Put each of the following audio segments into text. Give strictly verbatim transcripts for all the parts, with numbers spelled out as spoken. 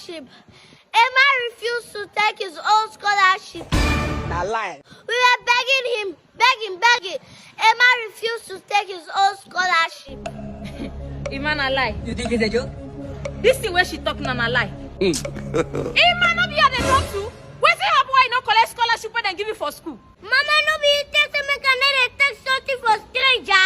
scholarship. Emma refused to take his own scholarship. Na lie. We were begging him, begging, begging. Emma refused to take his own scholarship. Emma, na lie. You think it's a joke? This thing wey she talk na na lie. Emma, no be you dey talk to. Wetin happen why you no collect scholarship wey dem give you for school? Mama, no be you tell say make I no dey take something for stranger.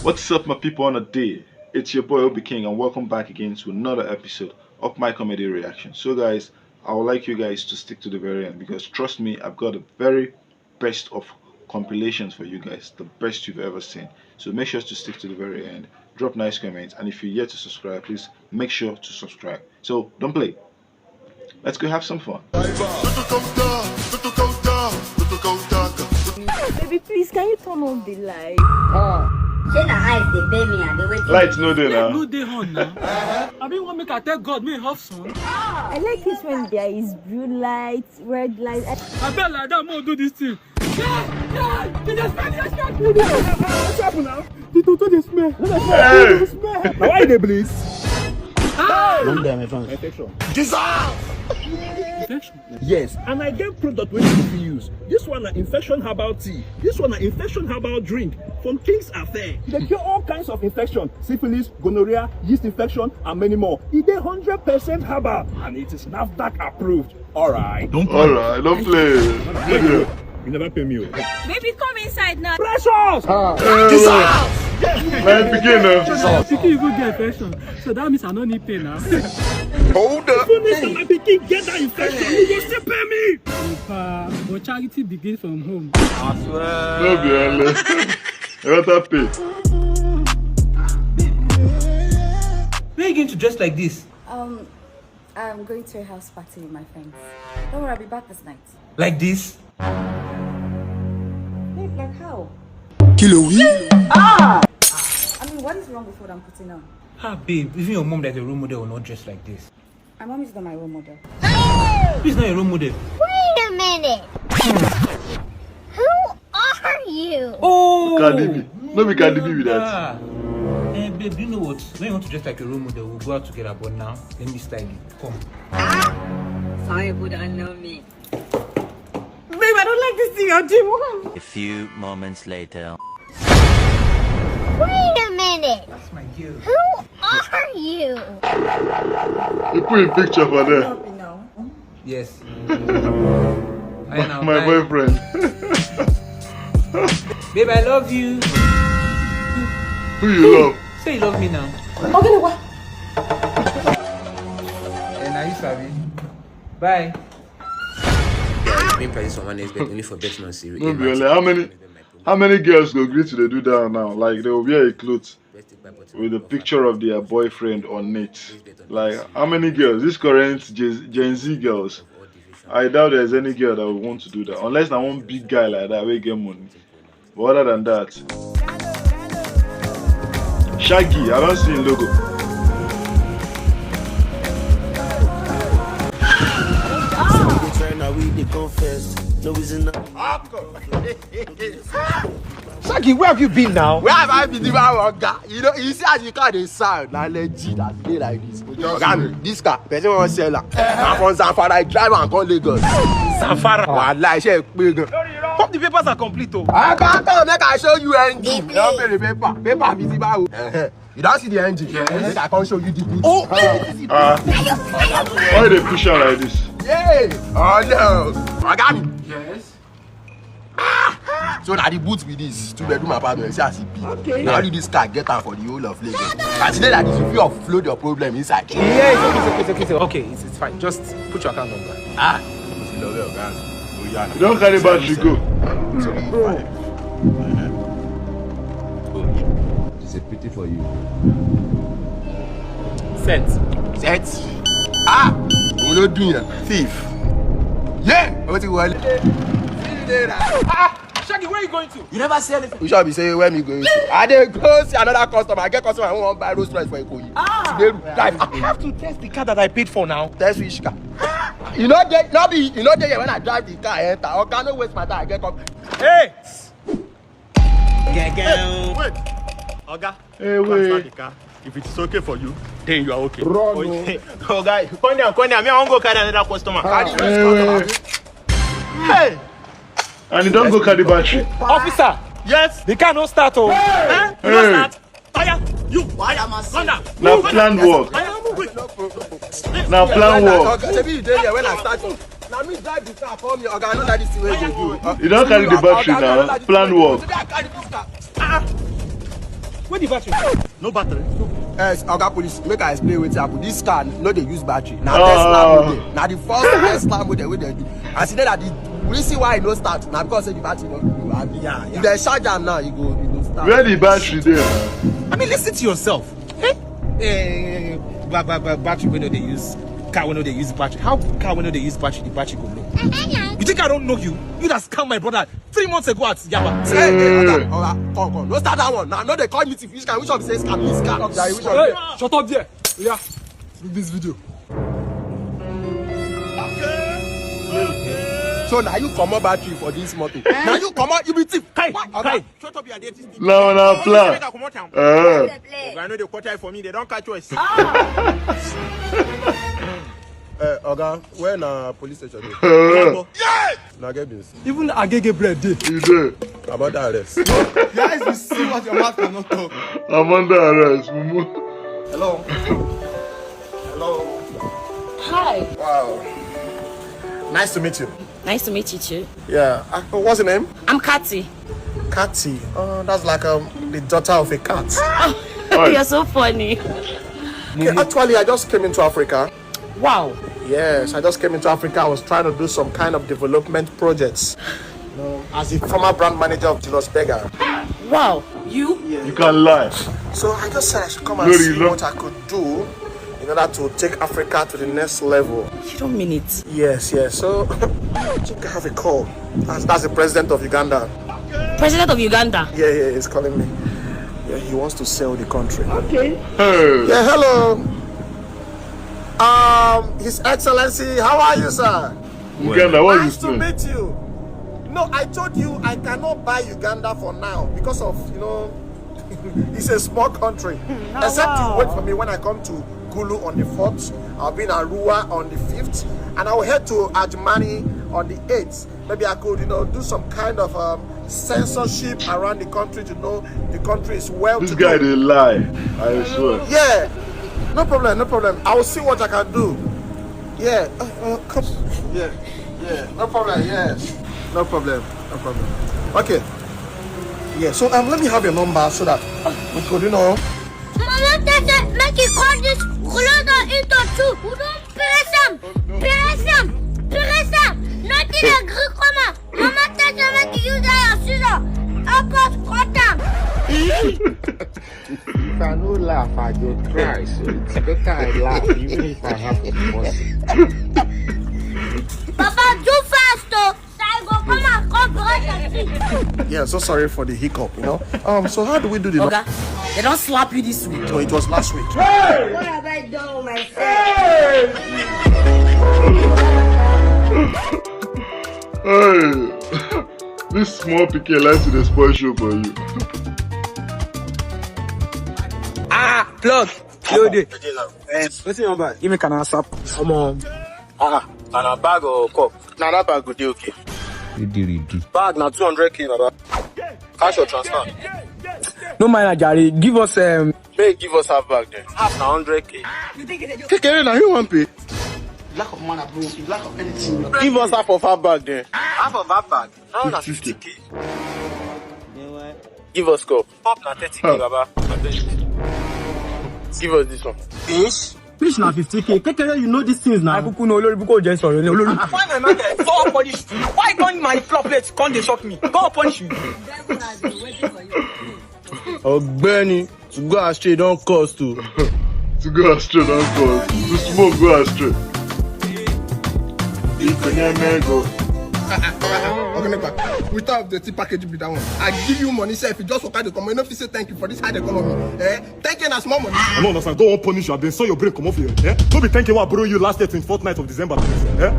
What's up, my people, on a day? It's your boy Obi King, and welcome back again to another episode of my comedy reaction. So, guys, I would like you guys to stick to the very end because, trust me, I've got a very best of compilations for you guys, the best you've ever seen. So make sure to stick to the very end. Drop nice comments, and if you're yet to subscribe, please make sure to subscribe. So don't play. Let's go have some fun. Baby, please, can you turn off the light? Shey na eyes dey pay me, I dey wait. Light no dey now. No dey on now. I bin wan make I tell God make him off sun. I like it when there is blue light, red light. I Abeg, like that, make we do this thing. Yeah, yeah, you dey smell, you dey smell. What's happening now? The toto dey smell. Hey! Smell. Na why you dey bleed? Don't die, my friend. Infection. Jesus! Infection. Yes, and I get product wey you fit use. This one na infection herbal tea. This one na infection herbal drink from King's Affair. E dey cure all kinds of infection, syphilis, gonorrhea, yeast infection, and many more. E dey hundred percent herbal and it is NAFDAC approved. Alright. Alright, don't play. Wait, you never pay me o. Baby, come inside now. Precious! Uh, my pikin now. Pikin even get infection, so that means I no need pain now. Hold up. Even if my pikin get that infection, you go still pay me. But charity begins from home. No be only. Better pay. Where are you going to dress like this? Um, I'm going to a house party with my friends. Don't worry, I'll be back this night. Like this? Babe, like how? Kilo. I mean, what is wrong with what I'm putting on? Ah, babe, even your mom, like a role model, will not dress like this. My mom is not my role model. Who's not your role model? Wait a minute. Who are you? Oh, Cardi B. No be Cardi B with that. Eh, babe, you know what? When you want to dress like a role model, we'll go out together. But now, let me style you. Come. Some people don't know me. Babe, I don't like this thing you're doing. A few moments later. Wait a minute. That's my girl. Who are you? You put a picture for there. Happy now. Yes. My, my boyfriend. Babe, I love you. Who you love? Say you love me now. Okay, what? And now you sabi. Bye. Yeah, paying prices for one next bet only for bet non serious. No be only. How many how many girls go agree to dey do that now? Like, they will wear a cloth with a picture of their boyfriend on it. Like, how many girls? These current Gen, Gen Z girls. I doubt there's any girl that would want to do that, unless na one big guy like that wey get money. But other than that, Shaggy, I don't see him logo. Shaggy, where have you been now? Where have I been? Even our oga. You know, you see as the car dey sound, na legit as e dey like this. Oga mi, this car, person wan sell am. Na from Zamfara, I drive am come Lagos. Zamfara. Wallahi, ṣe pé gan. Hope the papers are complete o. I come come make I show you engine. You don pay the paper. Paper busy báwo. You don see the engine? Yes. Make I come show you the boot. Oh, uh, why they push her like this? Yeah. Oh no. Oga mi. Yes. So na the boot be this two bedroom apartment, see as e be. Okay. Na only this car get am for the whole of Lagos. As e dey like this, you fit offload your problem inside. Yeah, it's okay, it's okay, it's okay. Okay, it's, it's fine. Just put your account number. Ah, you love your account. Oh yeah. You don carry battery go. It's a pity for you. Set. Set. Ah, òun ló dùn yẹn. Thief. Yeah, ó ti wọlé. See you later. Ah, Shaggy, where you going to? You never say anything. You sure be say where me going to? I dey go see another customer. I get customer wey wan buy Rolls Royce for Ikoyi. Ah. Today, drive. I have to test the car that I paid for now. Test which car? You know dey, no be, you know dey here when I drive the car enter. Oga, no waste my time. I get come. Hey. Wait, wait. Oga, hey, come start the car. If it is okay for you, then you are okay. Run, oh. Oga, come down, come down. Me, I wan go carry another customer. Carry this customer. Hey! And you don go carry battery. Officer! Yes? The car no start, oh. Hey! Eh? You no start? Oya, you, oya, come down. Na planned work. Oya, move quick. Na planned work. Oga, shebi you dey here when I start. Na me drive the car come here. Oga, I no like this thing wey you dey do. You don carry the battery now. Planned work. Oga, I carry this car. Ah, where the battery? No battery. Yes, Oga Police, make I explain wetin happen. This car no dey use battery. Na Tesla model. Na the first Tesla model wey dem do. As e dey, na the reason why e no start na because say the battery no good. Yeah, yeah. If dem charge am now, e go, e go start. Where the battery dey? I mean, listen to yourself. Eh? Eh, ba- ba- ba- battery wey no dey use, car wey no dey use battery. How car wey no dey use battery, the battery go low? You think I don't know you? You that scam my brother three months ago at Yaba. Hey, hey, Oga, Oga, come, come. No start that one. Now, no dey call me thief. Which kind? Which one be say scam? This scam. Hey, shut up there. Yeah, look this video. So now you comot battery for this motor. Now you comot, you be thief. Kai, Kai. Shut up your dirty thing. No, no, plan. Make I comot am. Eh. If I know the quarter for me, they don't catch us. Eh, Oga, where na police station dey? Eh. Yes! Na get beans. Even Agege bread dey. E dey. About that arrest. Your eyes will see what your mouth cannot talk. I'm under arrest, mumu. Hello. Hello. Hi. Wow. Nice to meet you. Nice to meet you too. Yeah. Uh, what's your name? I'm Kati. Kati. Oh, that's like, um, the daughter of a cat. You're so funny. Okay, actually, I just came into Africa. Wow. Yes, I just came into Africa. I was trying to do some kind of development projects. You know, as the former brand manager of Julius Berger. Wow. You? You can lie. So I just said I should come and see what I could do in order to take Africa to the next level. You don't mean it. Yes, yes. So, I think I have a call. That's, that's the president of Uganda. President of Uganda? Yeah, yeah, he's calling me. Yeah, he wants to sell the country. Okay. Hey. Yeah, hello. Um, His Excellency, how are you, sir? Uganda, what is this name? Nice to meet you. No, I told you I cannot buy Uganda for now because of, you know, it's a small country. Except you wait for me when I come to Gulu on the fourth, I'll be in Arua on the fifth, and I'll head to Adjumani on the eighth. Maybe I could, you know, do some kind of, um, censorship around the country to know the country is well. This guy dey lie, I swear. Yeah, no problem, no problem. I will see what I can do. Yeah, uh, uh, come. Yeah, yeah, no problem. Yes, no problem, no problem. Okay. Yeah, so, um, let me have your number so that, uh, we could, you know. Mama tell say make you cut this clothes into two. We don press am, press am, press am. Nothing dey gree come out. Mama tell say make you use that your scissor. Help us cut am. If I no laugh, I go cry. So it's better I laugh, even if I have to force it. Papa, do fast, oh. So I go come and cut brush your teeth. Yeah, so sorry for the hiccup, you know. Um, so how do we do the Oga, they don't slap you this week. No, it was last week. What have I done with myself? Hey, this small pikin like to dey spoil show for you. Ah, plug. Yo, dey. Wetin you buy? Give me can I sap? Come on. Ah, and a bag or cup? Na that bag go dey okay. Ready, ready. Bag na two hundred K, baba. Cash or transfer? No mind na jare. Give us, um, make give us half bag then. Half na hundred K. Kekere, na you wan pay? Lack of manner, bro. You lack of anything. Give us half of half bag then. Half of half bag? That one na fifty K. Give us cup. Cup na thirty K, baba. Abeg. Give us this one. Fish? Fish na fifty K. Kekere, you know these things now. Akuku no, olori buko je sọ̀rọ̀ ni, olori. Why my mother so punish you? Why come my floor plate come dey shock me? Come punish you. Ogbeni, to go astray don cost o. To go astray don cost. To smoke go astray. Ikonye mego. Ogenepa, which type of dirty package be that one? I give you money, sef, you just waka dey come. You no fit say thank you for this hard economy. Eh? Ten K na small money. I no understand. God wan punish you. I been saw your brain comot for you. Eh? No be ten K wey I borrow you last year, twenty-fourth night of December. Eh?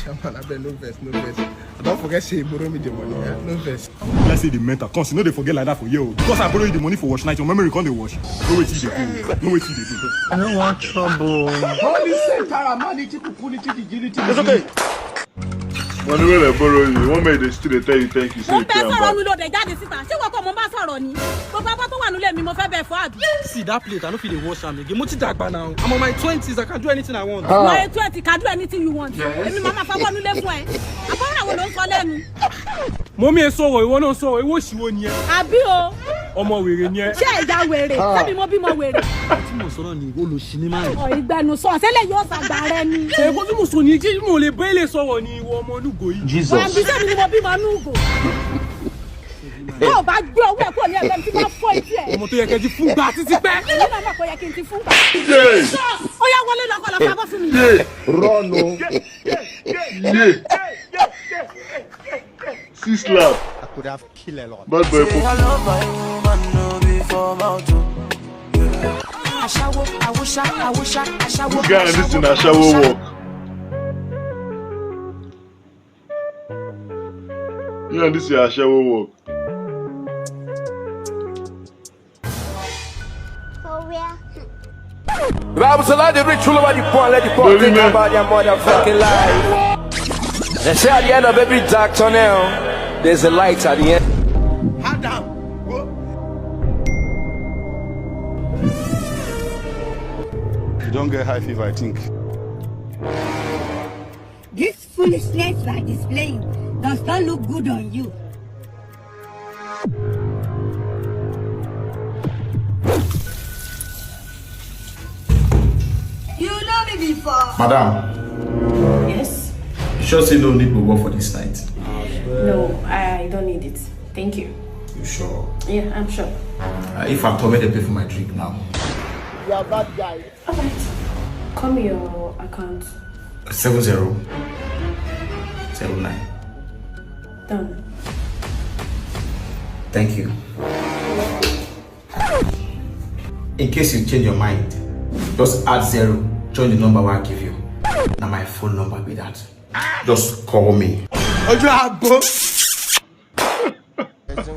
Man, abeg, no vex, no vex. I don forget say you borrow me the money, eh? No vex. Let's say the mental. Cause you know they forget like that for you. Because I borrow you the money for wash night, your memory can't dey wash. No wait till they do. No wait till they do. I don't want trouble. Holy Satan, Amaniti, Kukuniti, Dijiniti. It's okay. Money wey dem borrow you, one make dey still dey tell you thank you, say Mo you ń bẹ pay am sọ̀rọ̀ back. Mi ló dé jáde síta. Ṣé wọ́n kọ́ mo bá sọ̀rọ̀ ni? Gbogbo abọ́ tó wà nílé mi, mo fẹ́ bẹ fọ́ àbí? See that plate, I no fit dey wash am again. Mo ti dàgbà now. I'm on my twenties, I can do anything I want. Ah. My twenty, can do anything you want. Yes. Èmi máa ma fọwọ́ nílé fún ẹ. Àbọ̀rọ̀ wo ló ń sọ lẹ́nu? Mo mi ẹ sọ̀rọ̀, ìwọ náà sọ̀rọ̀, ìwọ òṣìwò ni ẹ. Àbí o? Ọmọ wèrè ni ẹ. Ṣé ẹ̀dá wèrè? Ah. Ṣé mi mo bímọ wèrè? Tí mo sọ̀rọ̀ ni, ìwọ ló ṣì ní máa. Ọ̀ ìgbẹ́nu sọ, ṣẹlẹ̀ yóò ṣàgbà rẹ ni. Èkó tí mo sọ ni, tí mo lè bá ilé sọ̀rọ̀ ni ìwọ ọmọ onúgo yìí. Jesus. Wà á bí sẹ́mi ni mo bímọ onúgo. Tó o bá gbé ọwọ́ ẹ̀ kúrò ní ẹ̀gbẹ́ mi tí bá fọ́ etí ẹ̀. Ọmọ tó yẹ kẹ́ ti fún gbà títí pẹ́. Èmi náà mọ̀ pé ó yẹ kí n ti fún gbà. Yes. Ó yá wọlé lọ́kọ̀ lọ fàbọ̀ fún mi. Yes. Run o. Yeah. Six lap. I could have killed a lot. Bad boy. Say I love my woman, no be for mouth o. Ashawo, awusha, awusha, ashawo. This guy and this thing ashawo work. You and this your ashawo work. For where? Bible said, "Let the rich rule over the poor, let the poor think about their motherfucking life." They say at the end of every dark tunnel, there's a light at the end. Adam, go. You don't get high fever, I think. This foolishness you are displaying does not look good on you. You know me before. Madam. Yes? You sure say no need to work for this night? No, I don't need it. Thank you. You sure? Yeah, I'm sure. Uh, if I told me they pay for my drink now. You are bad guy. Alright. Call me your account. Seven zero seven nine. Done. Thank you. In case you change your mind, just add zero, join the number wey I give you. Na my phone number be that. Just call me. Ojú àgbo.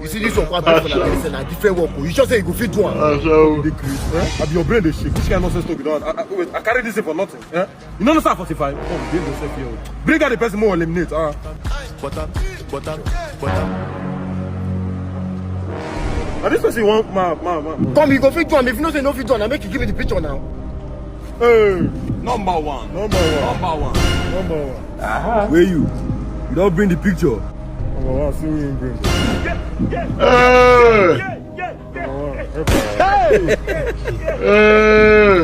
You see this one, come pay for like this, na different work o. You sure say you go fit do am? Ah, sure. You dey craze, eh? Abi your brain dey shake. Which kind nonsense talk you don? I, I, wait, I carry this thing for nothing, eh? You no know say I forty-five? Come, behave yourself here o. Bring out the person more eliminate, ah. Butter, butter, butter. Na this person you want, ma, ma, ma. Come, you go fit do am. If you know say you no fit do am, na make you give me the picture now. Hey. Number one. Number one. Number one. Number one. Aha. Where you? You don bring the picture? Number one, see who you bring. Hey! Number one. Hey! Hey!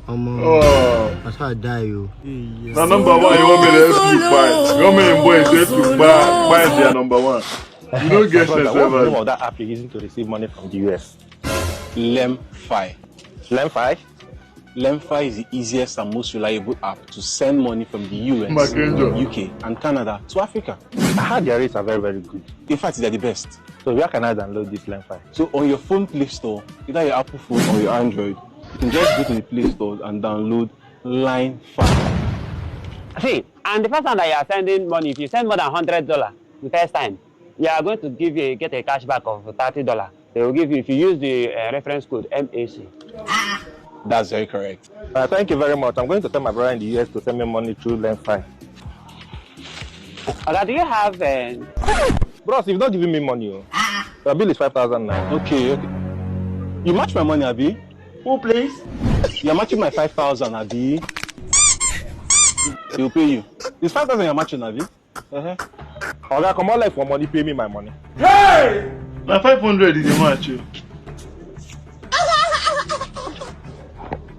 Omo, oh. That's how I die, yo. Na number one, you want me to help you buy? You want me and boys help you buy? Buy their number one. You don't get yourself. What's the name of that app you're using to receive money from the U S? LemFi. LemFi? LemFi is the easiest and most reliable app to send money from the U S, Makenjo. U K, and Canada to Africa. I heard their rates are very, very good. In fact, they're the best. So where can I download this LemFi? So on your phone Play Store, either your Apple phone or your Android, you can just go to the Play Store and download LemFi. See, and the first time that you are sending money, if you send more than hundred dollar the first time, we are going to give you a, get a cashback of thirty dollar. They will give you if you use the uh, reference code M A C. That's very correct. Uh, thank you very much. I'm going to tell my brother in the U S to send me money through LemFi. Oga, do you have? Uh... Bros, you've not given me money. Oh. Your bill is five thousand naira. Okay, okay. You match my money, abi? Who, please? You're matching my five thousand, abi? He'll pay you. It's five thousand you're matching, abi? Uh-huh. Oga, come on, like for money, pay me my money. Hey! Na five hundred you dey match o.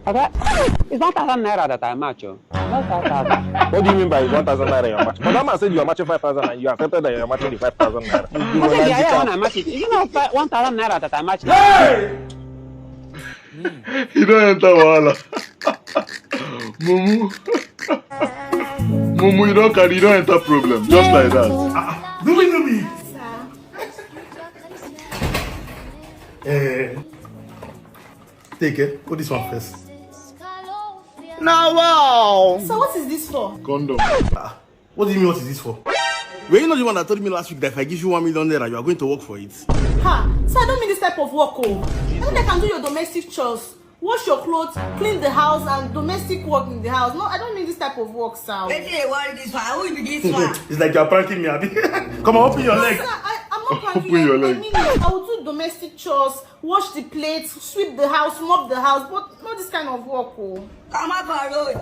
Oga, it's one thousand naira that I match o. Not five thousand. What do you mean by one thousand naira you are matching? But that man said you are matching five thousand and you accepted that you are matching the five thousand naira. I said, yeah, yeah, when I match it, is it not fi-, one thousand naira that I match? Hey! You don enter wahala. Mumu. Mumu, you don carry, you don enter problem. Just like that. Ah, no be, no be. Eh, take it. Put this one first. Now, wow. So what is this for? Condom. Ah, What do you mean, what is this for? Were you not the one that told me last week that if I give you one million naira, you are going to work for it? Ha! So I don't mean this type of work, oh. I mean, I can do your domestic chores, wash your clothes, clean the house, and domestic work in the house. No, I don't mean this type of work, sir. Wetin dey worry this one? Who be this one? It's like you're pranking me, abi. Come on, open your leg. Sir, I, I'm not pranking you. Open your leg. I mean it. I will do domestic chores, wash the plates, sweep the house, mop the house, but not this kind of work, oh. Come up on road.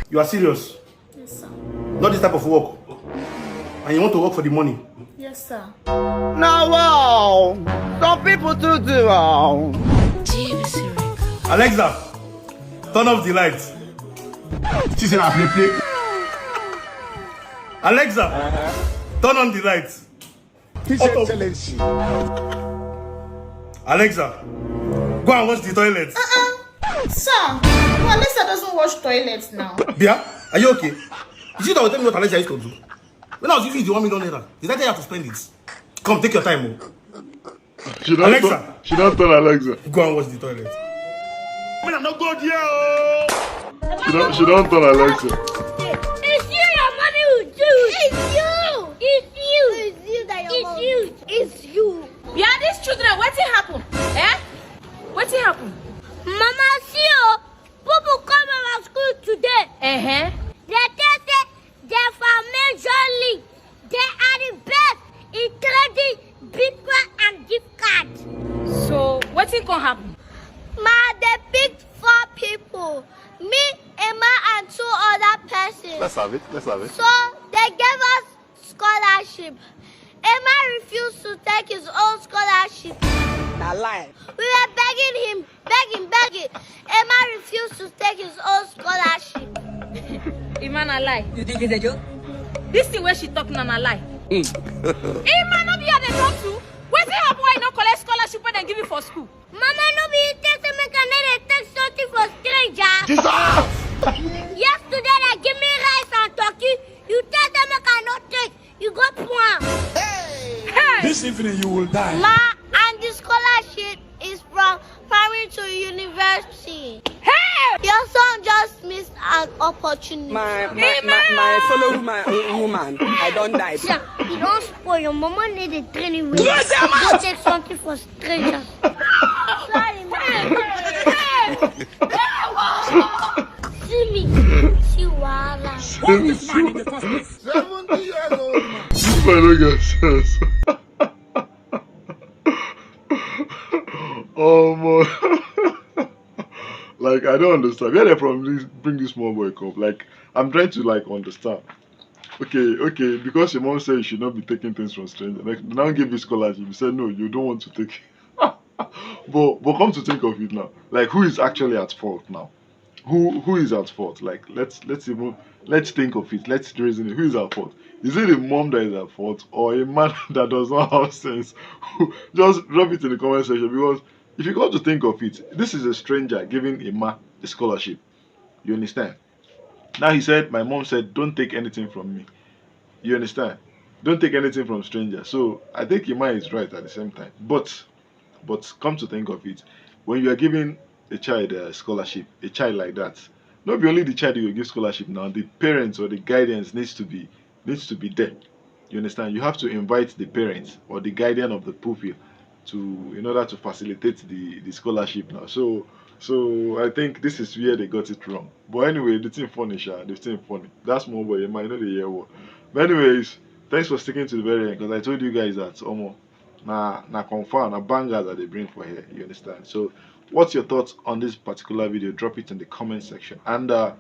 You are serious? Yes, sir. Not this type of work. And you want to work for the money? Yes, sir. Now, wow! Some people too do, wow. Alexa, turn off the lights. She said, "I play play." Alexa, turn on the lights. His Excellency. Alexa, go and wash the toilet. Uh-uh. Sir, well, Alexa doesn't wash toilets now. Bia, are you okay? Is it that you tell me what Alexa used to do? When I was giving you the one million naira, did I tell you how to spend it? Come, take your time, oh. She don't Alexa. Turn, she don't turn Alexa. Go and wash the toilet. Man, I'm not God here, oh. She don't, she don't turn Alexa. It's you, your money will do. It's you. It's you. It's you that your It's money. You. It's you. Yeah, these children, wetin happen? Eh? Wetin happen? Mama, see, oh, people come our school today. Uh-huh. They tell say they for Major League. They are the best in trading Bitcoin and gift card. So, wetin come happen? Ma, they picked four people. Me, Emma, and two other persons. Let's have it. Let's have it. So, they gave us scholarship. Emma refused to take his own scholarship. Na lie. We were begging him, begging, begging. Emma refused to take his own scholarship. Emma, na lie. You think it's a joke? This thing wey she talk na, na lie. Emma, no be you dey talk to? Wetin happen why you no collect scholarship wey dem give you for school? Mama, no be you tell say make I no dey take something for stranger? Jesus! Yesterday, they give me rice and turkey. You tell them make I no take. You go poor. Hey! This evening you will die. Ma, and the scholarship is from primary to university. Hey! Your son just missed an opportunity. My, my, my, my fellow woman, woman, I don't die. Sir, you don't spoil your mama need a training with. Go take something for stranger. Sorry, man. See me. See wahala. Who is this man in the first place? Seventy years old man. This man no get sense. Oh man. Like, I don't understand where they from this, bring this small boy come. Like, I'm trying to, like, understand. Okay, okay, because your mom said you should not be taking things from strangers. Like, now give you scholarship. You said no, you don't want to take. But but come to think of it now, like, who is actually at fault now? Who who is at fault? Like, let's let's even let's think of it. Let's reason it. Who is at fault? Is it the mom that is at fault, or a man that does not have sense? Just drop it in the comment section, because if you come to think of it, this is a stranger giving a man a scholarship. You understand? Now he said, "My mom said don't take anything from me." You understand? Don't take anything from strangers. So I think Emma is right at the same time. But but come to think of it, when you are giving a child a scholarship, a child like that, not be only the child you give scholarship now, the parents or the guardians needs to be needs to be there. You understand? You have to invite the parents or the guardian of the pupil to, in order to facilitate the, the scholarship now. So so I think this is where they got it wrong. But anyway, the thing funny, sha, the thing funny. That's more boy, you might know the year what. But anyways, thanks for sticking to the very end, because I told you guys that almost na na confirm, na bangers that they bring for here. You understand? So what's your thoughts on this particular video? Drop it in the comment section. And uh,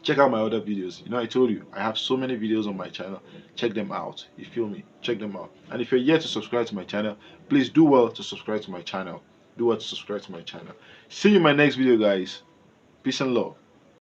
check out my other videos. You know, I told you I have so many videos on my channel. Check them out. You feel me? Check them out. And if you're yet to subscribe to my channel, please do well to subscribe to my channel. Do well to subscribe to my channel. See you in my next video, guys. Peace and love.